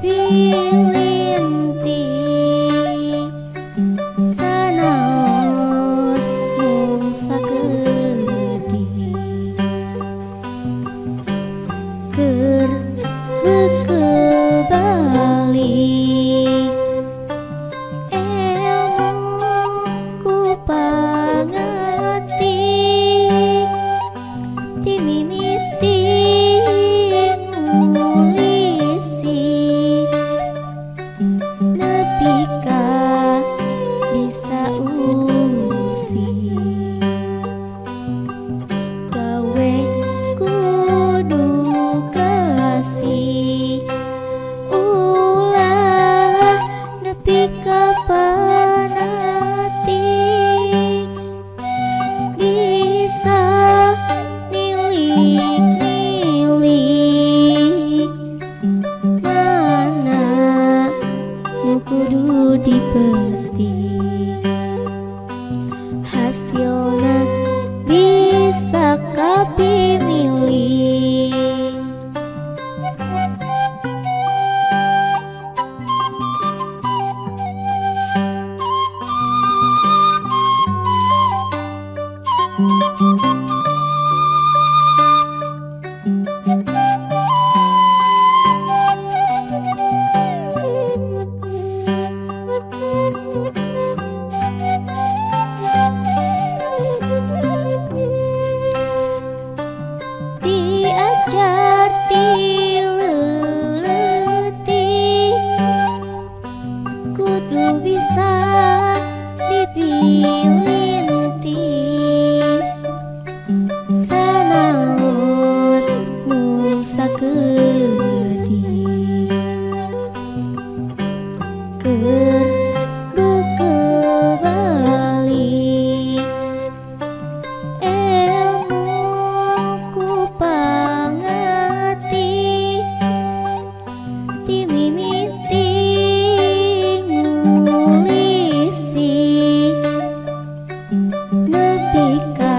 Dipilinti sanaos mung sakedik keur beukeul balik elmu ku pangatik ti mimiti ngulisi nepi ka bisa usik gawe kudu kasih ulah nepi ka panatik bisa nilik-nilik mana nu kudu dipetik hasilna bisa kapimilih. Diajar ti leuletik kudu bisa dipilinti sanaos mung sakedik keur beukeul balik elmu ku pangatik ti mimiti ngulisi nepi ka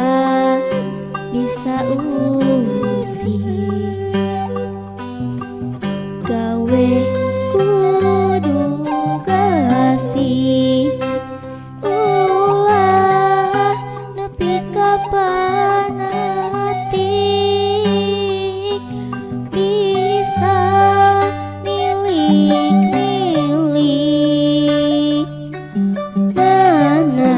bisa usik gawe kudu kasih ulah nepi ka panatik bisa nilik-nilik mana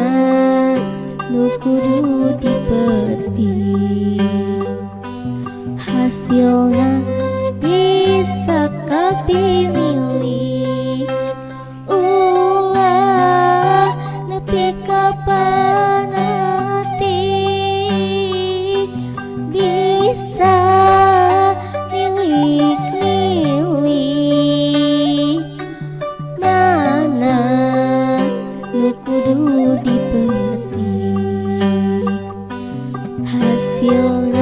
nu kudu dipetik hasilna bisa kapimilih ulah nepi ka panatik bisa nilik-nilik mana nu kudu dipetik hasilna.